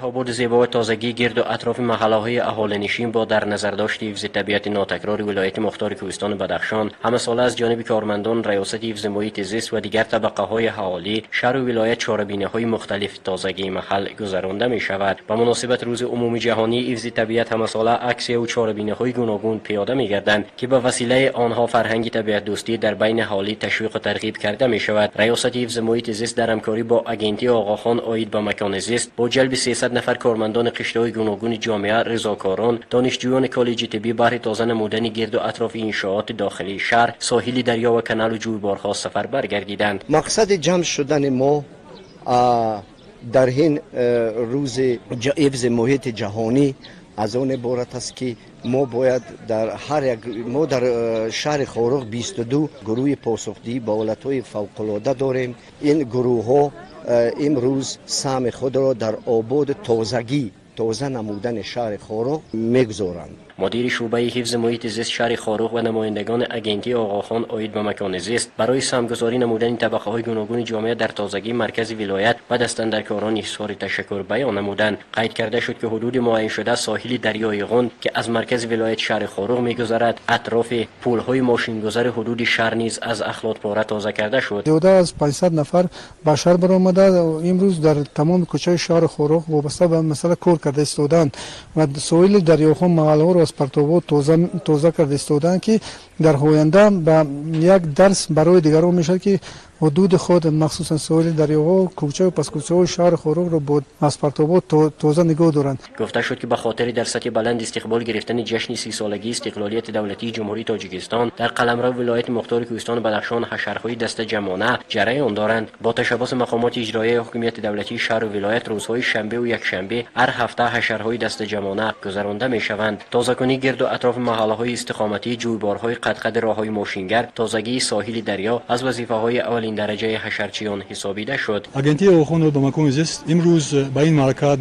Ободу зебо ва тозагии гирду атрофи маҳаллаҳои аҳолинишин бо дар назардошти ҳифзи табиати нотакрори вилояти мухтори Кӯҳистони Бадахшон ҳамасола аз ҷониби кормандон Раёсати ҳифзи муҳити зист ва дигар табақаҳои аҳолӣ шаҳру вилоят чорабиниҳои мухталифи тозагии маҳал гузаронда мешавад. Ба муносибати рӯзи умумиҷаҳонии ҳифзи табиат ҳамасола аксияву чорабиниҳои гуногун пиёда мегарданд, ки ба василаи онҳо фарҳанги табиатдӯстӣ дар байни аҳолӣ ташвиқу тарғиб карда мешавад. Раёсати ҳифзи муҳити зист дар ҳамкорӣ бо Агентии Оғохон оид ба макони зист бо ҷалби 300 нафар кормандони қишлои гуногуни ҷомеа, ризокорон, донишҷӯёни коллеҷи тиббӣ баҳри тоза намудани гирду атрофи иншооти дохилии шаҳр, соҳили дарё ва каналу ҷӯйборҳо сафарбар гардиданд. Мақсади ҷамъ шудани мо дар ин рӯзи ҳифзи муҳити ҷаҳонӣ аз он иборат аст, ки мо бояд дар ҳар як мо дар шаҳри Хоруғ 22 гурӯҳи посухдиҳӣ ба ҳолатҳои фавқулода дорем. Ин гурӯҳҳо имрӯз саҳми худро дар ободу тозагӣ, тоза намудани шаҳри Хоруғ мегузоранд. Мудири шӯъбаи ҳифзи муҳити зист шаҳри Хоруғ ва намояндагони Агентии Оғохон оид ба макони зист барои саҳмгузорӣ намудани табақаҳои гуногуни ҷомеа дар тозагии маркази вилоят ба дастандаркорон изҳори ташаккур баён намуданд. Қайд карда шуд, ки ҳудуди муайяншуда соҳили дарёи Ғунд, ки аз маркази вилояти шаҳри Хоруғ мегузарад, атрофи пулҳои мошингузари ҳудуди шаҳр низ аз ахлотпора тоза карда шуд. Зиёда аз 500 нафар ба шаҳр баромада, имрӯз дар тамоми кӯчаи шаҳри Хоруғ вобаста ба масъала кор карда истодаанд ва соҳили дарёҳо, маҳаллаҳоро аз партовҳо тоза карда истодаанд, ки дар оянда ба як дарс барои дигарон мешавад, ки ҳудуди худ, махсусан соҳили дарёҳо, кӯчаю паскӯчаҳои шаҳри Хоруғро аз партовҳо тоза нигоҳ доранд. Гуфта шуд, ки ба хотири дар сатҳи баланд истиқбол гирифтани ҷашни 30-солагии истиқлолияти давлатии Ҷумҳурии Тоҷикистон дар қаламрави вилояти мухтори Кӯҳистони Бадахшон ҳашарҳои дастаҷамъона ҷараён доранд. Бо ташаббуси мақомоти иҷроияи ҳокимияти давлатии шаҳру вилоят рӯзҳои шанбеу якшанбе ҳар ҳафта ҳашарҳои дастаҷамъона гузаронда мешаванд. Тозакунии гирду атрофи маҳаллаҳои истиқоматӣ, ҷӯйборҳои қадқади роҳҳои мошингард, тозагии соҳили дарё аз вазифаҳои аввалин дараҷаи ҳашарчиён ҳисобида шуд. Агентии Оғохон ба макони зист имрӯз ба ин маърака,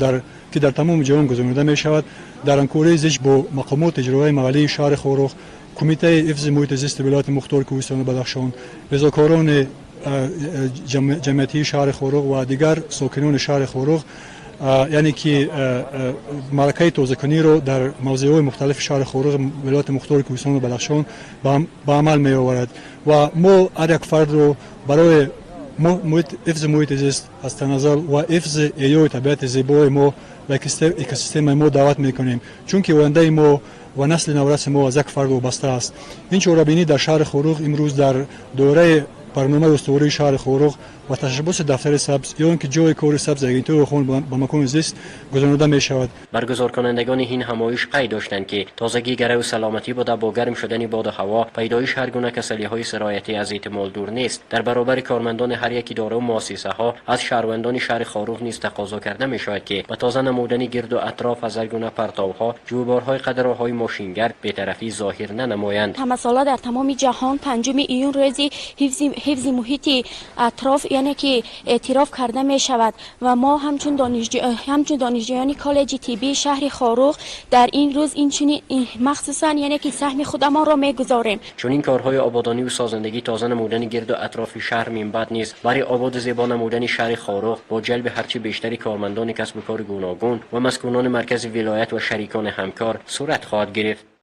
ки дар тамоми ҷаҳон гузаронида мешавад, дар ҳамкории зич бо мақомоти иҷроияи маҳаллии шаҳри Хоруғ, Кумитаи ҳифзи муҳити зисти вилояти мухтори Кӯҳистони Бадахшон, резокорони ҷамъиятии шаҳри Хоруғ ва дигар сокинони шаҳри Хоруғ, яъне ки маъракаи тозакуниро дар мавзеъҳои мухталифи шаҳри Хоруғ, вилояти мухтори Кӯҳистони Бадахшон ба амал меоварад. Ва мо ҳар як фардро барои ҳифзи муҳити зист аз таназзул ва ҳифзи эҳёи табиати зебои мо ва экосистемаи мо даъват мекунем, чунки ояндаи мо ва насли навраси мо аз як фард вобаста аст. Ин чорабинӣ дар шаҳри Хоруғ имрӯз дар доираи барномаи устувории шаҳри Хоруғ ва ташаббуси дафтари сабз ё ин ки ҷойи кори сабзи Агентии Оғохон ба макони зист гузаронида мешавад. Баргузоркунандагони ин ҳамоиш қайд доштанд, ки тозагӣ гарави саломатӣ буда, бо гарм шудани боду ҳаво пайдоиши ҳар гуна касалиҳои сироятӣ аз эҳтимол дур нест. Дар баробари кормандони ҳар як идорау муассисаҳо аз шаҳрвандони шаҳри Хоруғ низ тақозо карда мешавад, ки ба тоза намудани гирду атроф аз ҳар гуна партовҳо, ҷӯйборҳои қади роҳҳои мошингард бетарафӣ зоҳир нанамоянд. Ҳамасола дар тамоми ҷаҳон 5 июн рӯзи ҳифзи муҳити атроф, яъне ки эътироф карда мешавад ва мо ҳамчун донишҷӯёни коллеҷи тиббии шаҳри Хоруғ дар ин рӯз инчунин махсусан, яъне ки саҳми худамонро мегузорем. Чунин корҳои ободониву созандагӣ, тоза намудани гирду атрофи шаҳр минбаъд низ барои ободу зебо намудани шаҳри Хоруғ бо ҷалби ҳарчи бештари кормандони касбу кори гуногун ва маскунони маркази вилоят ва шарикони ҳамкор сурат хоҳад гирифт.